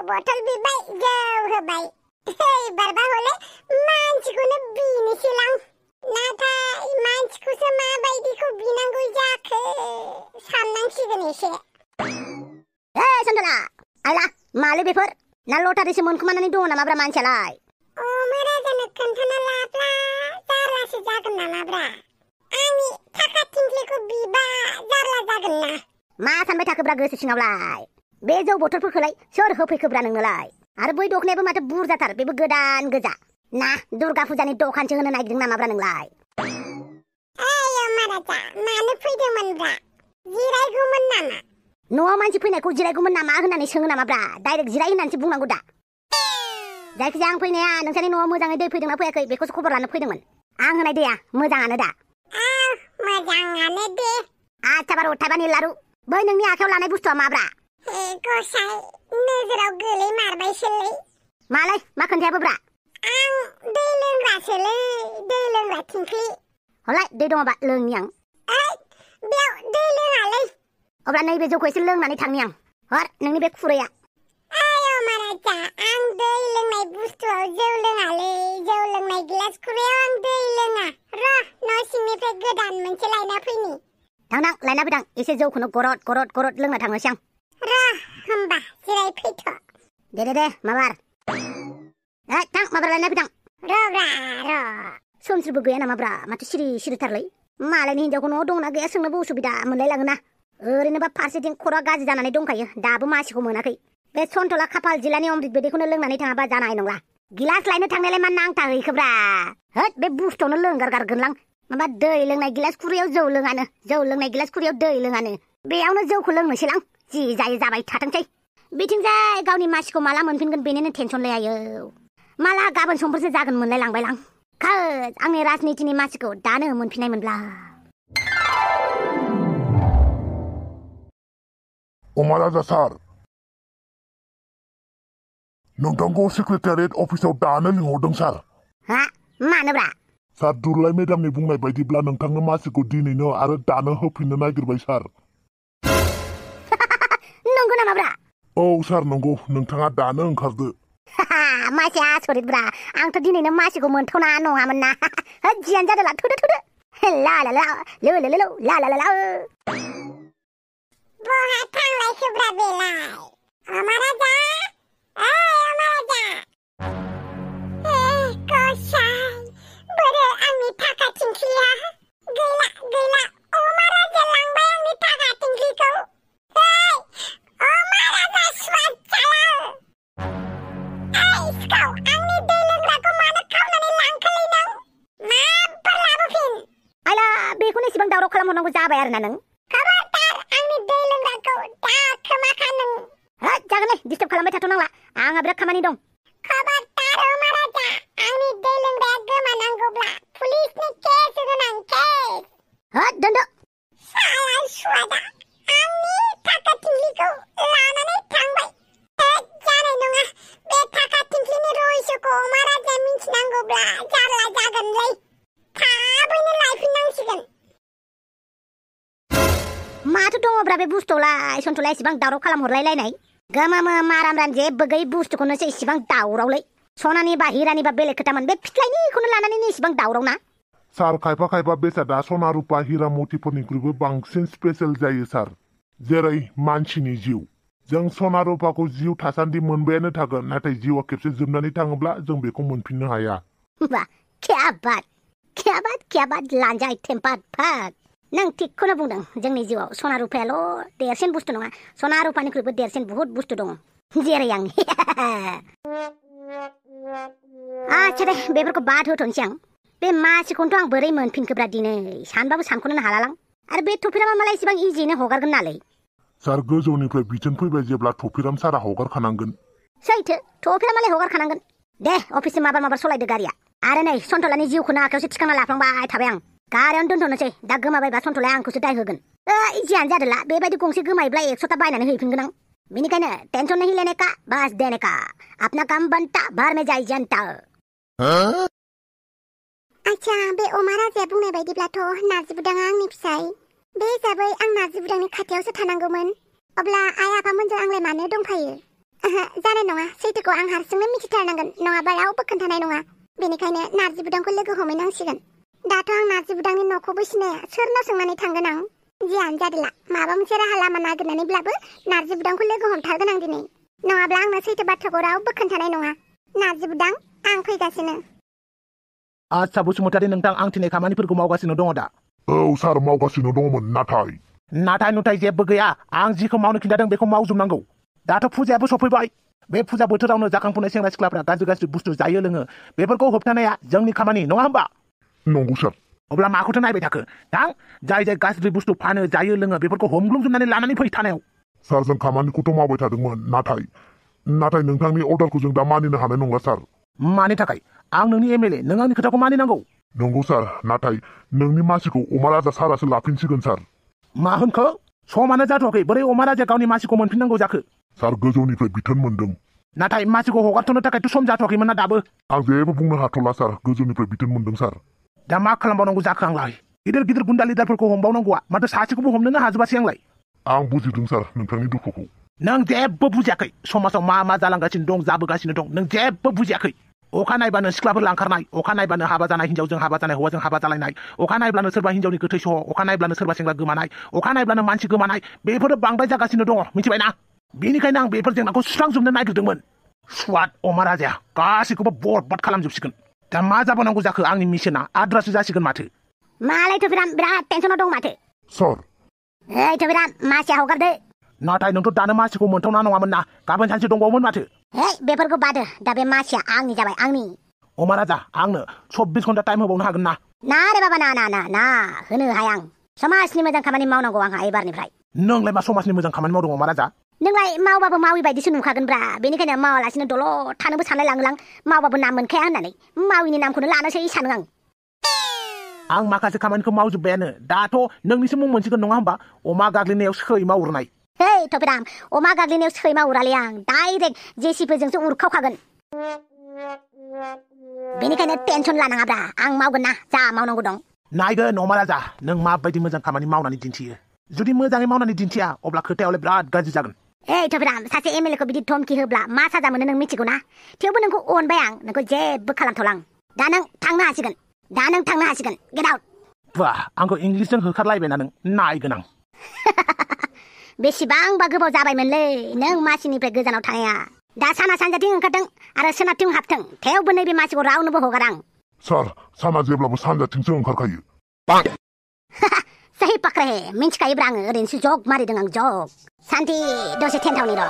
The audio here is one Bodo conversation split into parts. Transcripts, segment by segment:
बथल बिबाय जौ होबाय एबारबा हले मानसिखौनो बिनोसैलां नाथाय मानसिखौसो माबायदिखौ बिनांगौ जाखो साननांसिगोन एसे सन्थला आला मालै बेफोर ना लटारिसो मोनखोमानानै दङ नामाब्रा मानसियालाय महाराजानो खोन्थाना लाब्ला जारलासो जागोन नामाब्रा आंनि थाखा थिंख्लिखौ बिबा जारला जागोन ना मा सानबाय थाखोब्रा गोसो सिङावलाय बे जौ बथलफोरखौलाय सोर होफैखोब्रा नोंनोलाय आरो बै दखनायाबो माथो बुरजाथार बेबो गोदान गोजा ना दुर्गा फुजानि दखानसो होनो नागिरदों नामाब्रा नोंलाय महाराजा मानो फैदोंमोनब्रा जिरायगौमोन नामा न'आव मानसि फैनायखौ जिरायगौमोन नामा होननानै सोङो नामाब्रा डाइरेक्ट जिराय होननानैसो बुंनांगौ दा जायखिजाया आं फैनाया नोंसानि न'आव मोजाङै दै फैदोंना फैयाखै बेखौसो खबर लानो फैदोंमोन आं होनाय दैया मोजाङानो दा मोजाङानो दे आच्छा बार' थाइबानि लारु बै नोंनि आखायाव लानाय बुस्थुआ माब्रा गसाय नोजोराव गोलै मारबायसोलै मालाय मा खोन्थायाबोब्रा आं दै लोंग्रासोलै दै लोंग्रा थिंख्लि हलाय दै दङबा लोंनि आं बेयाव दै लोङालै अब्ला नैबे जौखौ एसे लोंनानै थांनि आं हर नोंनि बे खुरैया महाराजा आं दै लोंनाय बुस्थुआव जौ लोङालै जौ लोंनाय गिलास खुरैयाव आं दै लोङा र' न' सिंनिफ्राय गोदान मोनसे लायना फैनि थांनां लायना फैदां एसे जौखौनो गरद गरद गरद लोंना थांनोसै आं र' होमबा जिराय फैथ' दे माबार थां माबार लायना फैदां र'ब्रा र' सोमस्रिबो गैया नामाब्रा माथो सिरिथारलै मालायनि हिनजावखौ न'आव दंना गैया सोंनोबो उसुबिदा मोनलायलाङोना ओरैनोबा फारसेथिं खर'आ गाज्रि जानानै दंखायो दाबो मासिखौ मोनाखै बे सन्थला खाफाल जिलानि अमृत बिदैखौनो लोंनानै थाङाबा जानाय नंला गिलास लायनो थांनायलाय मा नांथाहैखोब्रा होद बे बुस्थुआवनो लोंगारगारगोनलां माबा दै लोंनाय गिलास खुरैयाव जौ लोङानो जौ लोंनाय गिलास खुरैयाव दै लोङानो बेयावनो जौखौ लोंनोसैलां जि जायो जाबाय थाथोंसै बिथिंजाय गावनि मासिखौ माला मोनफिनगोन बेनिनो टेनसनलै आयो माला गाबोन समफोरसो जागोन मोनलाय लांबायलां खोज आंनि राजनितिनि मासिखौ दानो मोनफिननायमोनब्ला महाराजा सार नोंथांखौ सेक्रेटारियेट अफिसाव दानो लिंहरदों सार हा मानोब्रा सार दुरलाय मेडामनि बुंनाय बायदिब्ला नोंथांनो मासिखौ दिनैनो आरो दानो होफिननो नागिरबाय सार नंगौ नामाब्रा औ सार नंगौ नोंथाङा दानो ओंखारदो मासिया आसरितब्रा आंथ' दिनैनो मासिखौ मोनथ'ना नङामोन ना जियानो जादोला थुदो ला ला ला लो लो लो ला ला ला बहा थांलायखोब्रा बेलाय महाराजा महाराजा गसाय बोरो आंनि थाखा थिंख्लिया गैला महाराजा लांबाय आंनि थाखा थिंख्लिखौ महाराजा स्वाद जाला सिखाव आंनि दै लोंग्राखौ मानो खावनानै लांखोलै नों माब्बार लाबोफिन आइला बेखौनो एसेबां दावराव खालामहरनांगौ जाबाय आरोना नों खबरदार आंनि दै लोंग्राखौ दाखोमाखा नों जागोन दिस्टार्ब खालामबाय थाथ'नांला आंहा बिराद खामानि दं खबरदार महाराजा आंनि दै लोंग्राया गोमानांगौब्ला पुलिसनि केस होगोन आं केस दोनदो साला सुवादा आंनि थाखा थिंख्लिखौ लानानै थांबाय जानाय नङा बे थाखा थिंख्लिनि रहस्यखौ महाराजाया मिथिनांगौब्ला जारला जागोनलै थाबैनो लायफिननांसिगोन माथो दङब्रा बे बुस्थुआवलाय सन्थ'ला एसेबां दावराव खालामहरलायलायनाय गोमोमो माराम जेबो गैयै बुस्थुखौनोसो एसेबां दावरावलै सनानि बा हिरानि बा बेलेग खोथामोन बे फिथ्लायनिखौनो लानानैनो एसेबां दावराव ना सार खायफा बेसादा सना रुपा हिरा मतिफोरनिख्रुइबो बांसिन स्पेशल जायो सार जेरै मानसिनि जिउ जों सना रुपाखौ जिउ थासान्दि मोनबायानो थागोन नाथाय जिउआ खेबसे जोबनानै थाङोब्ला जों बेखौ मोनफिननो हाया बा क्या बात लांजाय टेम्पार्ड फाक नों थिगखौनो बुंदों जोंनि जिउआव सना रुपायाल' देरसिन बुस्थु नङा सना रुपानिख्रुइबो देरसिन बहुत बुस्थु दङ जेरै आं आच्छा दे बेफोरखौ बाद होथ'नोसै आं बे मासिखौनोथ' आं बोरै मोनफिनखोब्रा दिनै सानबाबो सानख'नो हालालां आरो बे थफिरामा मालाय इसेबां इजियैनो हगारगोन नालै सार गोजौनिफ्राय बिथोन फैबाय जेब्ला थफिराम सारा हगारखानांगोन सैथो थफिरामालाय हगारखानांगोन दे अफिससिम माबार सलायदो गारिया आरो नै सन्थलानि जिउखौनो आखायावसो थिखांना लाफ्लांबाय थाबाय आं गारियावनो दोनथ'नोसै दा गोमाबायबा सन्थलाया आंखौसो दाय होगोन जियानो जादोला बेबायदि गंसे गोमायोब्ला 100टा बायनानै हैफिनगोन आं बेनिखायनो टेनसन नहीं लेने का बस देने का अपना काम बनता बाहर में जाय जनता आच्छा बे महाराजाया बुंनाय बायदिब्लाथ' नार्जि बुदाङा आंनि फिसाय बे हिसाबै आं नार्जि बुदांनि खाथियावसो थानांगौमोन अब्ला आइ आफामोनजों आंलाय मानो दंफायो ओहो जानाय नङा सैथोखौ आं हारसिंनो मिथिथारनांगोन नङाबा रावबो खोन्थानाय नङा बेनिखायनो नार्जि बुदांखौ लोगो हमहैनांसिगोन दाथ' आं नार्जि बुदांनि न'खौबो सिनाया सोरनाव सोंनानै थांगोन आं जियानो जादोला माबा मोनसे राहा लामा नागिरनानैब्लाबो नार्जि बुदांखौ लोगो हमथारगोन आं दिनै नङाब्ला आंनो सैथो बाथ्राखौ रावबो खोन्थानाय नङा नार्जि बुदां आं फैगासिनो आच्छा बसुमतारी नोंथां आं दिनै खामानिफोरखौ मावगासिनो दङ दा औ सार मावगासिनो दङमोन नाथाय नुथाय जेबो गैया आं जिखौ मावनो खिन्थादों बेखौ मावजोबनांगौ दाथ' फुजायाबो सफैबाय बे फुजा बोथोरावनो जाखांफुनाय सेंग्रा सिख्लाफ्रा गाज्रि बुस्थु जायो लोङो बेफोरखौ होबथानाया जोंनि खामानि नङा होमबा नंगौ सार अब्ला माखौथो नायबाय थाखो थां जाय गाज्रि बुस्थु फानो जायो लोङो बेफोरखौ हमग्लुंजोबनानै लानानै फै थानायाव सार जों खामानिखौथ' मावबाय थादोंमोन नाथाय नोंथांनि अर्डारखौ जों दा मानिनो हानाय नंला सार मानि थाखाय आं नोंनि एमएलए नों आंनि खोथाखौ मानिनांगौ नंगौ सार नाथाय नोंनि मासिखौ अमा राजा सारासो लाफिनसिगोन सार मा होनखो समानो जाथ'वाखै बोरै अमा राजाया गावनि मासिखौ मोनफिननांगौ जाखो सार गोजौनिफ्राय बिथोन मोनदों नाथाय मासिखौ हगारथ'नो थाखायथ' सम जाथ'वाखैमोन ना दाबो आं जेबो बुंनो हाथ'ला सार गोजौनिफ्राय बिथोन मोनदों सार दा मा खालामबावनांगौ जाखो आंलाय गिदिर गुन्दा लिडारफोरखौ हमबावनांगौआ माथो सासेखौबो हमनोनो हाजोबासै आंलाय आं बुजिदों सार नोंथांनि दुखुखौ नों जेबो बुजियाखै समाजाव मा जालांगासिनो दं जाबोगासिनो दं नों जेबो बुजियाखै अखा नायबानो सिख्लाफोर लांखारनाय अखा नायबानो हाबा जानाय हिन्जावजों हाबा जानाय हौवाजों हाबा जालायनाय अखा नायब्लानो सोरबा हिन्जावनि गोथै सह अखा नायब्लानो सोरबा सेंग्रा गोमानाय अखा नायब्लानो मानसि गोमानाय बेफोरो बांद्राय जागासिनो दङ मिथिबायना बेनिखायनो आं बेफोर जेंनाखौ सुस्रांजोबनो नागिरदोंमोन स्वाद अमा राजाया गासैखौबो बरबाद खालामजोबसिगोन दा मा जाबावनांगौ जाखो आंनि मिशना आद्रासो जासिगोन माथो मालाय थबिराम बिराद टेनसनाव दं माथो सार ओइ थबिराम मासिया हगारदो नाथाय नोंथ' दानो मासिखौ मोनथावना नङामोन ना गाबोन सानसे दंबावोमोन माथो हे बेफोरखौ बादो दा बे मासिया आंनि जाबाय आंनि अमा राजा आंनो 24 घन्टा टाइम होबावनो हागोन ना ना रे बाबा ना होनो हाया आं समाजनि मोजां खामानि मावनांगौ आंहा एबारनिफ्राय नोंलाय मा समाजनि मोजां खामानि मावदों अमा राजा नोंलाय मावबाबो मावि बायदिसो नुखागोनब्रा बेनिखायनो मावालासिनो दल' थानोबो सानलायलाङोलां मावबाबो नाम मोनखाया होननानै माविनि नामखौनो लानोसै सानो आं माखासे खामानिखौ मावजोब्बायानो दाथ' नोंनिसो मुं मोनसिगोन नङा होमबा अमा गाग्लिनायाव सैमा उरनाय हे थबिराम अमा गाग्लिनायाव सैमा उरालै आं डाइरेक्ट जेसिपिजोंसो उरखावखागोन बेनिखायनो टेनसन लानाङाब्रा आं मावगोन ना जा मावनांगौ दं नायगोन अमा राजा नों माबायदि मोजां खामानि मावनानै दिन्थियो जुदि मोजाङै मावनानै दिन्थिया अब्ला खोथायावलाय बिराद गाज्रि जागोन थबिराम सासे एमएलएखौ बिदि धमकी होब्ला मा साजा मोनो नों मिथिगौ ना थेवबो नोंखौ अनबाय आं नोंखौ जेबो खालामथ'लां दा नों थांनो हासिगोन गेट आउट बा आंखौ इंलिसजों होखारलायबायना नों नायगोन आं बेसेबांबा गोबाव जाबायमोनलै नों मासिनिफ्राय गोजानाव थानाया दा साना सानजाथिं ओंखारथों आरो सोनाबथिं हाबथों थेवबो नैबे मासिखौ रावनोबो हगारा आं सार साना जेब्लाबो सानजाथिंसो ओंखारखायो सही पकड़े मिन्थिखायोब्रा आङो ओरैनोसो जग मारिदों आं जग सान्थि दसे थेन्थावनि र'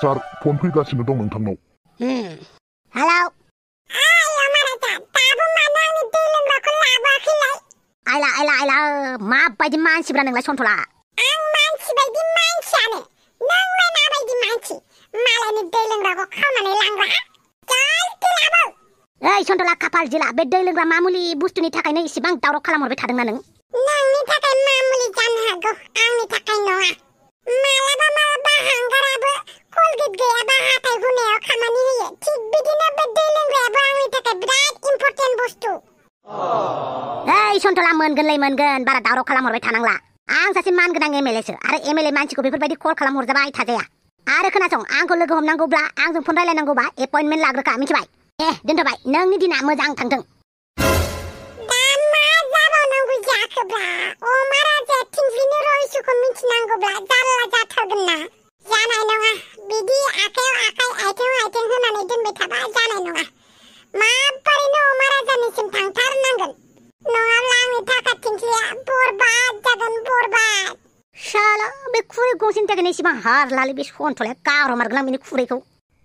सार फन फैगासिनो दं नोंथांनाव हेलौ आइला माबायदि मानसिब्रा नोंलाय सन्थला आं मानसि बायदि मानसियानो नोंलाय माबायदि मानसि मालायनि दै लोंग्राखौ खावनानै लांग्रा ओइ सन्थला खाफाल जिला बे दै लोंग्रा मामुलि बुस्थुनि थाखायनो इसेबां दावराव खालामहरबाय थादोंना नों नोंनि थाखाय मामुलि जानो हागौ आंनि थाखाय नङा मालाबा हांगाराबो कलगेट गैयाबा हाथाय हुनायाव खामानि होयो थिग बिदिनो बे दै लोंग्रायाबो आंनि थाखाय बिराद इम्पर्टेन्ट बुस्थु ओइ सन्थला मोनगोन बारा दावराव खालामहरबाय थानांला आं सासे मानगोनां एमएलएसो आरो एमएलए मानसिखौ बेफोरबायदि कल खालामहरजाबाय थाजाया आरो खोनासं आंखौ लोगो हमनांगौब्ला आंजों फन रायलायनांगौबा एपइन्टमेन्ट लाग्रोखा मिथिबाय दोनथ'बाय नोंनि दिना मोजां थांथों दा मा जाबावनांगौ जाखोब्ला अमा राजाया थिंख्लिनि रहस्यखौ मिथिनांगौब्ला जारला जाथारगोन ना जानाय नङा बिदि आखायाव आखाइ आथिङाव आथिं होनानै दोनबाय थाबा जानाय नङा माबोरैनो अमा राजानिसिम थांथारनांगोन नङाब्ला आंनि थाखा थिंख्लिया बरबाद जागोन बरबाद शाला बे खुरै गंसेनि थाखायनो एसेबां हारलालै बे सन्थलाया गारहरमारगोन आं बेनि खुरैखौ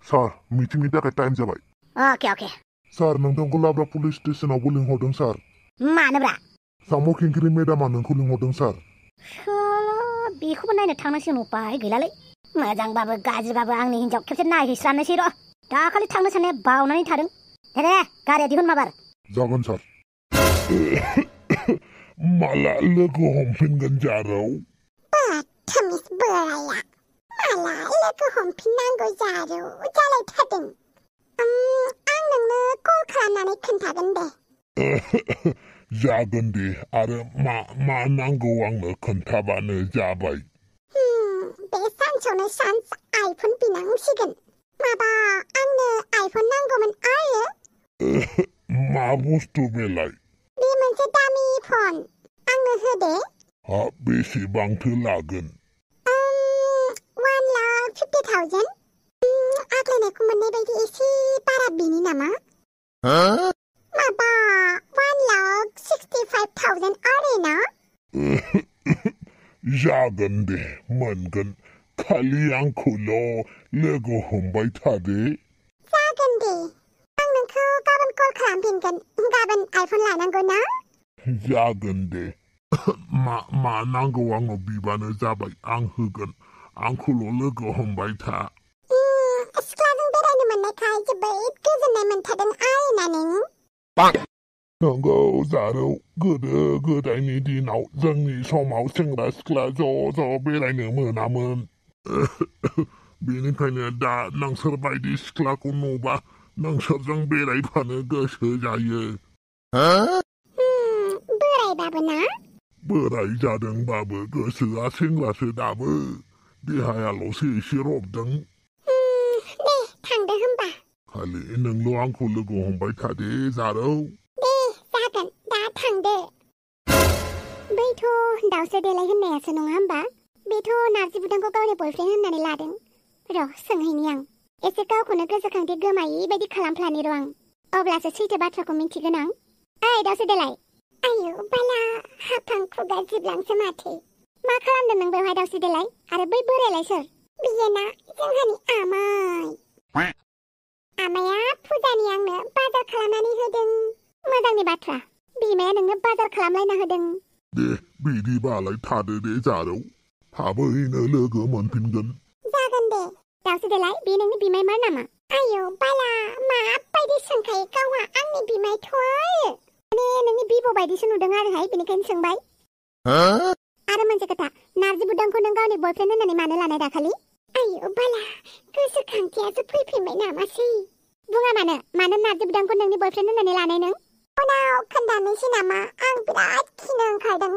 सार मिटिंनि थाखाय टाइम जाबाय अके सार नोंथांखौ लाब्रा पुलिस स्टेसनावबो लिंहरदों सार मानोब्रा साम' खिंखिरि मेदामा नोंखौ लिंहरदों सार बेखौबो नायनो थांनांसिगोन उपाय गैलालै मोजांबाबो गाज्रिबाबो आंनि हिन्जाव खेबसे नायहैस्रानोसै र' दाखालि थांनो साननाया बावनानै थादों दे गारिया दिहुन माबार जागोन सार माला लोगो हमफिनगोन जारौ थमिस बोराया माला लोगो हमफिननांगौ जारौ जालायथारदों आं नोंनो कल खालामनानै खोन्थागोन दे जागोन दे आरो मा नांगौ आंनो खोन्थाबानो जाबाय बे सानसेयावनो सान्स आइफोन बिनांसिगोन माबा आंनो आइफन नांगौमोन आरो मा बुस्थु बेलाय बे मोनसे दामि फन आंनो होदे हा बेसेबांथो लागोन 1,50,000 आग्लायनायखौ मोननाय बायदि एसे बारा बेनि नामा माबा 1,65,000 आरो ना जागोन दे मोनगोन खालि आंखौल' लोगो हमबाय थादे जागोन दे आं नोंखौ गाबोन कल खालामफिनगोन गाबोन आइफन लानांगौ ना जागोन दे मा नांगौ आंनाव बिबानो जाबाय आं होगोन आंखौल' लोगो हमबाय था सिख्लाजों बेरायनो मोननायखाय जोबोद गोजोननाय मोनथारदों आरोना नों नंगौ जारौ गोदो गोदायनि दिनाव जोंनि समाव सेंग्रा सिख्ला ज' बेरायनो मोनामोन बेनिखायनो दा नोंसोर बायदि सिख्लाखौ नुबा नोंसोरजों बेरायफानो गोसो जायो बोरायबाबो ना बोराय जादोंबाबो गोसोआ सेंग्रासो दाबो देहायाल'सो एसे रबदों दे थांदो होमबा खालि नोंल' आंखौ लोगो हमबाय थादे जारौ दे जागोन दा थांदो बैथ' दाउसो देलाय होननायासो नङा होमबा बेथ' नार्जि बुदांखौ गावनि बयफ्रेन्ड होननानै लादों र' सोंहैनि आं एसे गावखौनो गोसोखांथि गोमायै बायदि खालामफ्लानि र' आं अब्लासो सैथो बाथ्राखौ मिन्थिगोन आं ओइ दाउसो देलाय आयौ बाला हाफां खुगा जिबलांसो माथो मा खालामदों नों बेवहाय दाउसो देलाय आरो बै बोरायलाय सोर बियोना जोंहानि आमाया फुजानि आंनो बाजार खालामनानै होदों मोजांनि बाथ्रा बिमाया नोंनो बाजार खालामलायना होदों दे बिदिबालाय थादो दे जारौ थाबैनो लोगो मोनफिनगोन जागोन दे दाउसो देलाय बे नोंनि बिमायमार नामा आयौ बाला माबायदि सोंखायो गावहा आंनि बिमायथ' माने नोंनि बिब' बायदिसो नुदों आरोहाय बेनिखायनो सोंबाय आरो मोनसे खोथा नार्जि बुदांखौ नों गावनि बयफ्रेन्ड होननानै मानो लानाय दाखालि आयौ बाला गोसोखांथियासो फैफिनबाय नामासै बुङा मानो नार्जि बुदांखौ नोंनि बयफ्रेन्ड होननानै लानाय नों उनाव खोन्थानोसै नामा आं बिराद खिनो ओंखारदों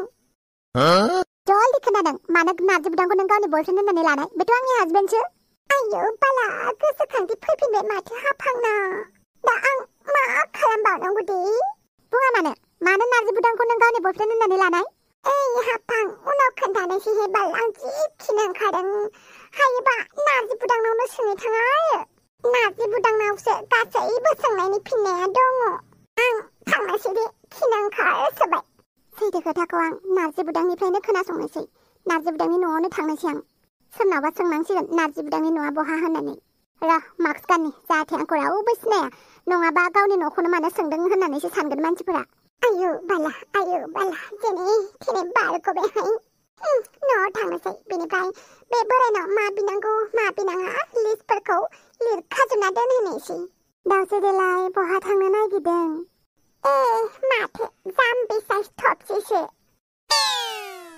जल्दि खोनादों मानो नार्जि बुदांखौ नों गावनि बयफ्रेन्ड होननानै लानाय बेथ' आंनि हाजबेन्डसो आयौ बाला गोसोखांथि फैफिनबाय माथो हाफांना दा आं मा खालामबावनांगौ दे बुङा मानो नार्जि बुदांखौ नों गावनि बयफ्रेन्ड होननानै लानाय ओइ हाफां उनाव खोन्थानोसै हे बाल आं जि खिनो ओंखारदों हायोबा नार्जि बुदांनावनो सोंनो थाङा आरो नार्जि बुदांनावसो गासैबो सोंनायनि फिननाया दङ आं थांनोसै दे खिनो ओंखारसोबाय सैथो खोथाखौ आं नार्जि बुदांनिफ्रायनो खोनासंनोसै नार्जि बुदांनि न'आवनो थांनोसै आं सोरनावबा सोंनांसिगोन नार्जि बुदांनि न'आ बहा होननानै र' मार्क्स गाननि जाहाथे आंखौ रावबो सिनाया नङाबा गावनि न'खौनो मानो सोंदों होननानैसो सानगोन मानसिफोरा आयौ बाला जेने थेने बारग'बायहाय न'आव थांनोसै बेनिफ्राय बे बोरायनाव मा बिनांगौ मा बिनाङा लिस्टफोरखौ लिरखाजोबना दोनहैनोसै दाउसो देलाय बहा थांनो नागिरदों माथो जाम्बि साइज थबसेसो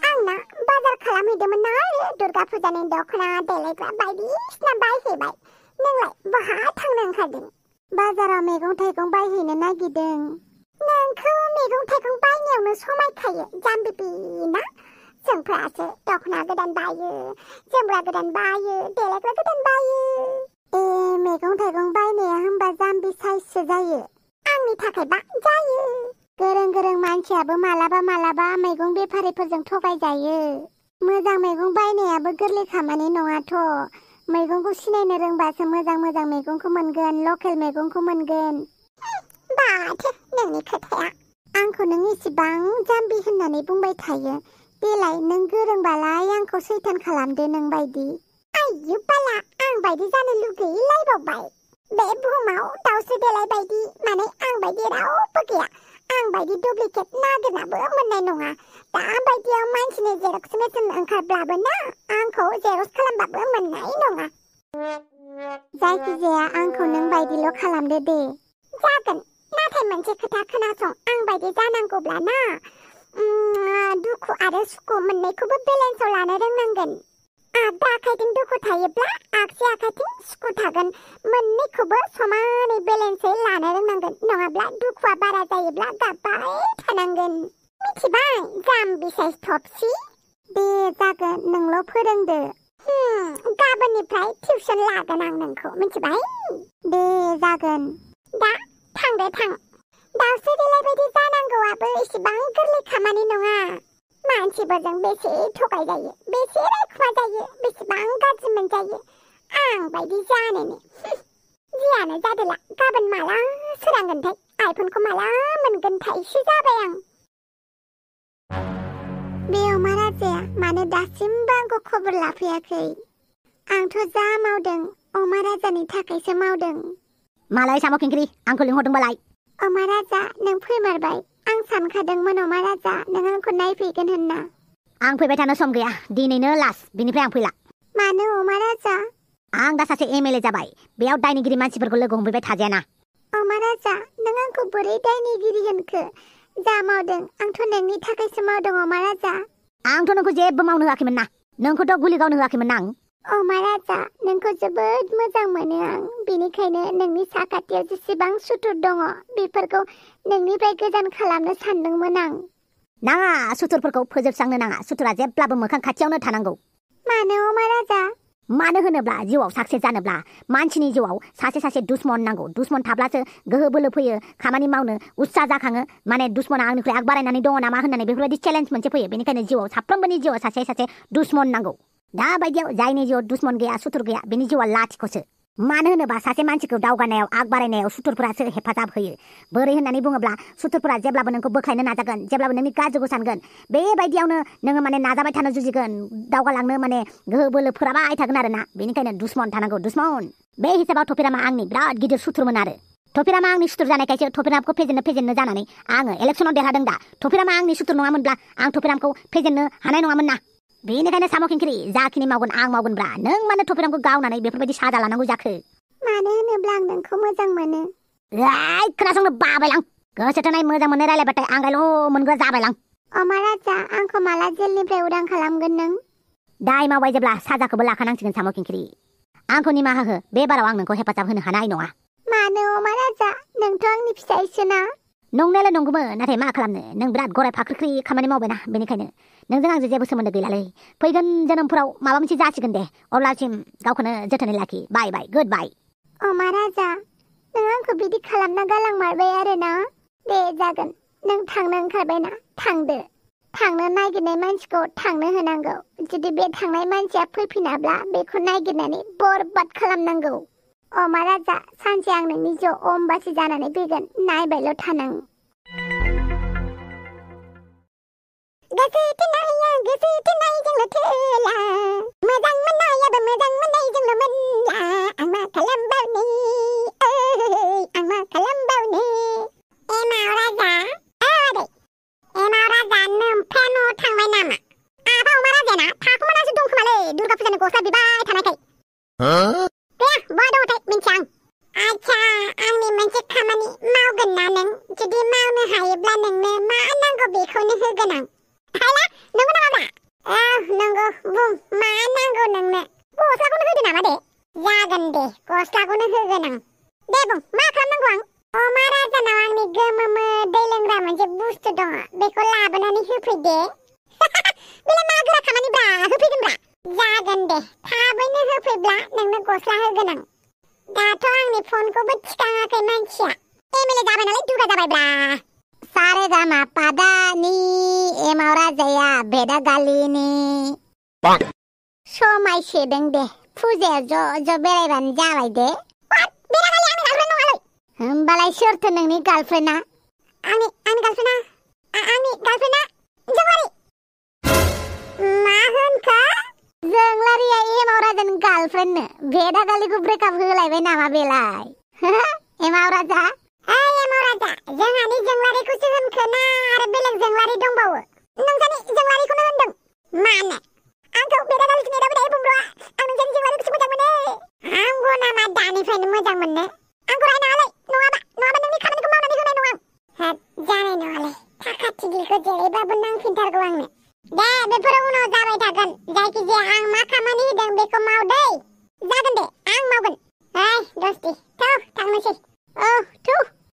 आंना बाजार खालामहैदोंमोन ना आरो दुर्गा फुजानि दख'ना देलायग्रा बायदिसिना बायहैबाय नोंलाय बहा थांनो ओंखारदों बाजाराव मैगं थाइगं बायहैनो नागिरदों नोंखौ मैगं थाइगं बायनायावनो समायखायो जाम्बि ना जोंफोरासो दख'ना गोदान बायो जोमग्रा गोदान बायो देलायग्रा गोदान बायो मैगं थाइगं बायनाया होनबा जाम्बि साइजसो जायो आंनि थाखायबा जायो गोरों मानसियाबो मालाबा मैगं बेफारिफोरजों थगायजायो मोजां मैगं बायनायाबो गोरलै खामानि नङाथ' मैगंखौ सिनायनो रोंबासो मोजां मैगंखौ मोनगोन लकेल मैगंखौ मोनगोन बाथो नोंनि खोथाया आंखौ नों इसिबां जाम्बि होननानै बुंबाय थायो देलाय नों गोरोंबालाय आंखौ सैतान खालामदो नों बायदि आयु बाला आं बायदि जानो लुगैलायबावबाय बे बुहुमाव दाउसो देलाय बायदि माने आं बायदि रावबो गैया आं बायदि डुप्लिकेट नागिरनाबो मोननाय नङा दा बायदियाव मानसिनि जेरक्स मेसिन ओंखारब्लाबो ना आंखौ जेरक्स खालामबाबो मोननाय नङा जायखिजाया आंखौ नों बायदिल' खालामदो दे जागोन नाथाय मोनसे खोथा खोनासं आं बायदि जानांगौब्ला ना दुखु आरो सुखु मोननैखौबो बेलेन्सआव लानो रोंनांगोन आगदा आखाइथिं दुखु थायोब्ला आगसि आखाइथिं सुखु थागोन मोननैखौबो समानै बेलेन्सै लानो रोंनांगोन नङाब्ला दुखुआ बारा जायोब्ला गाबबाय थानांगोन मिथिबाय जाम्बि साइज थबसि दे जागोन नोंल' फोरोंदो गाबोननिफ्राय टिउसन लागोन आं नोंखौ मिथिबाय दे जागोन दा थांदो थां दाउसो देलाय बायदि जानांगौआबो इसेबां गोरलै खामानि नङा मानसिफोरजों बेसे थगायजायो बेसे रायखुमा जायो बेसेबां गाज्रि मोनजायो आं बायदि जानोनो जियानो जादोला गाबोन माला सोरांगोनथाय आइफनखौ माला मोनगोनथायसो जाबाय आं बे अमा राजाया मानो दासिमबो आंखौ खबर लाफैयाखै आंथ' जा मावदों अमा राजानि थाखायसो मावदों मालाय साम' खिंख्रि आंखौ लिंहरदोंबालाय अमा राजा नों फैमारबाय आं सानखादोंमोन अमा राजा नों आंखौ नायफैगोन होनना आं फैबाय थानो सम गैया दिनैनो लास्ट बिनिफ्राय आं फैला मानो अमा राजा आं दा सासे एमएलए जाबाय बेयाव दायनिगिरि मानसिफोरखौ लोगो हमफैबाय थाजायाना अमा राजा नों आंखौ बोरै दायनिगिरि होनखो जा मावदों आंथ' नोंनि थाखायसो मावदों अमा राजा आंथ' नोंखौ जेबो मावनो होआखैमोन ना नोंखौथ' गुलि गावनो होआखैमोन ना आं अमा राजा नोंखौ जोबोद मोजां मोनो आं बेनिखायनो नोंनि साखाथियाव जेसेबां सुथुर दङ बेफोरखौ नोंनिफ्राय गोजान खालामनो सानदोंमोन आं नाङा सुथुरफोरखौ फोजोबस्रांनो नाङा सुथुरा जेब्लाबो मोखां खाथियावनो थानांगौ मानो अमा राजा मानो होनोब्ला जिउआव साक्सेस जानोब्ला मानसिनि जिउआव सासे दुश्मन नांगौ दुश्मन थाब्लासो गोहो बोलो फैयो खामानि मावनो उत्साह जाखाङो माने दुश्मना आंनिख्रुइ आग बारायनानै दङ नामा होननानै बेफोरबायदि चेलेन्ज मोनसे फैयो बेनिखायनो जिउआव साफ्रोमबोनि जिउआव सासे दुश्मन नांगौ दा बायदियाव जायनि जिउआव दुश्मन गैया सुथुर गैया बेनि जिउआ लाथिख'सो मानो होनोबा सासे मानसिखौ दावगानायाव आग बारायनायाव सुथुरफोरासो हेफाजाब होयो बोरै होननानै बुङोब्ला सुथुरफोरा जेब्लाबो नोंखौ बोख्लायनो नाजागोन जेब्लाबो नोंनि गाज्रिखौ सानगोन बेबायदियावनो नोङो माने नाजाबाय थानो जुजिगोन दावगालांनो माने गोहो बोलो फोराबाय थागोन आरोना बेनिखायनो दुश्मन थानांगौ दुश्मन बे हिसाबाव थफिरामा आंनि बिराद गिदिर सुथुरमोन आरो थफिरामा आंनि सुथुर जानायखायसो थफिरामखौ फेजेननो जानानै आङो इलेक्सनाव देरहादों दा थफिरामा आंनि सुथुर नङामोनब्ला आं थफिरामखौ फेजेननो हानाय नङामोन ना बेनिखायनो साम' खिंख्रि जाखिनि मावगोन आं मावगोनब्रा नों मानो थफिरामखौ गावनानै बेफोरबायदि साजा लानांगौ जाखो मानो होनोब्ला आं नोंखौ मोजां मोनो खोनासंनो बाबायलां गोसो थोनाय मोजां मोननाय रायलायबाथाय आंगायल' मोनग्रा जाबायलां अमा राजा आंखौ माला जेलनिफ्राय उदां खालामगोन नों दाय मावबाय जेब्ला साजाखौबो लाखानांसिगोन साम' खिंख्रि आंखौ निमाहा हो बे बाराव आं नोंखौ हेफाजाब होनो हानाय नङा मानो अमा राजा नोंथ' आंनि फिसायसोना नंनायालाय नंगौमोन नाथाय मा खालामनो नों बिराद गराय फाख्रिख्रि खामानि मावबायना बेनिखायनो नोंजों आंजों जेबो सोमोन्दो गैलालै फैगोन जोनोमफोराव माबा मोनसे जासिगोन दे अब्लासिम गावखौनो जोथोनै लाखि बाय बाय गुड बाय अमा राजा नों आंखौ बिदि खालामना गालांमारबाय आरोना दे जागोन नों थांनो ओंखारबायना थांदो थांनो नागिरनाय मानसिखौ थांनो होनांगौ जुदि बे थांनाय मानसिया फैफिनाब्ला बेखौ नागिरनानै बरबाद खालामनांगौ अमा राजा सानसे आं नोंनि ज' अम्बासि जानानै फैगोन नायबायल' थानां गोसो थोनायजोंल' थोला मोजां मोननायाबो मोजां मोननायजोंल' मोनला आं मा खालामबावनो आं मा खालामबावनो एमाव राजा आदै एमाव राजा नोमफा न'आव थांबाय नामा आफा अमा राजाना थाखुमानासो दंखोमालै दुर्गा फुजानि गस्ला बिबाय थानायखाय दे बहा दङथाय मिन्थिया आं आच्छा आंनि मोनसे खामानि मावगोन ना नों जुदि मावनो हायोब्ला नोंनो मा नांगौ बेखौनो होगोन आं हायला नंगौ नामाब्रा नंगौ बुं मा नांगौ नोंनो गस्लाखौनो होदो नामा दे जागोन दे गस्लाखौनो होगोन आं दे बुं मा खालामनांगौ आं अमा राजानाव आंनि गोमोमो दै लोंग्रा मोनसे बुस्थु दङ बेखौ लाबोनानै होफैदे बेलाय मा गोरा खामानिब्रा होफैगोनब्रा जागोन दे थाबैनो होफैब्ला नोंनो गस्ला होगोन आं दाथ' आंनि फनखौबो थिखाङाखै मानसिया एमएलए जाबाय नालाय दुगा जाबायब्रा सारेगामा पादानि एमाव राजाया बेदागालिनि समायसेदों दे फुजायाव ज' बेरायबानो जाबाय दे बेदागालि आंनि गार्लफ्रेन्ड नङालै होमबालाय सोरथो नोंनि गार्लफ्रेन्डआ आंनि गार्लफ्रेन्डआ जोंलारि मा होनखो जोंलारिया एमाव राजानि गार्लफ्रेन्डनो बेदागालिखौ ब्रेकआप होलायबाय नामा बेलाय एमाव राजा एमाव राजा जोंहानि जोंलारिखौसो होनखो ना आरो बेलेग जोंलारि दंबावो नोंसानि जोंलारिखौनो होनदों मानो आंखौ बेदागालिखौ नेदाबो दायो बुंब्र'आ आं नोंसानि जोंलारिखौसो मोजां मोनो आंबो नामा दानिफ्रायनो मोजां मोननो आंखौ रायनाङालै नङाबा नोंनि खामानिखौ मावनानै होनाय नङा आं जानाय नङालै थाखा थिग्लिखौ जेरैबाबो नांफिनथारगौ आंनो दे बेफोरो उनाव जाबाय थागोन जायखिजाया आं मा खामानि होदों बेखौ माव दै जागोन दे आं मावगोन दस्ति थौ थांनोसै थौ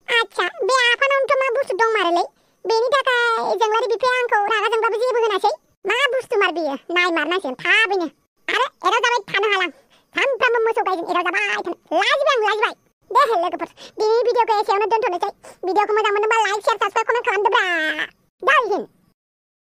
आच्छा बे आफानावनोथ' मा बुस्थु दंमारोलै बेनि थाखाय जोंलारि बिफाया आंखौ रागा जोंबाबो जेबो होनासै मा बुस्थु मार बियो नायमारनांसिगोन थाबैनो आरो एदाव जाबाय थानो हाला सानफ्रामबो मोसौ गायजों एदाव जाबाय थानो लाजिबाय दे लोगोफोर दिनै भिडिअखौ एसेयावनो दोनथ'नोसै भिडिअखौ मोजां मोनोबा लाइक शेयार साबस्क्राइब कमेन्ट खालामदोब्रा जय हिन्द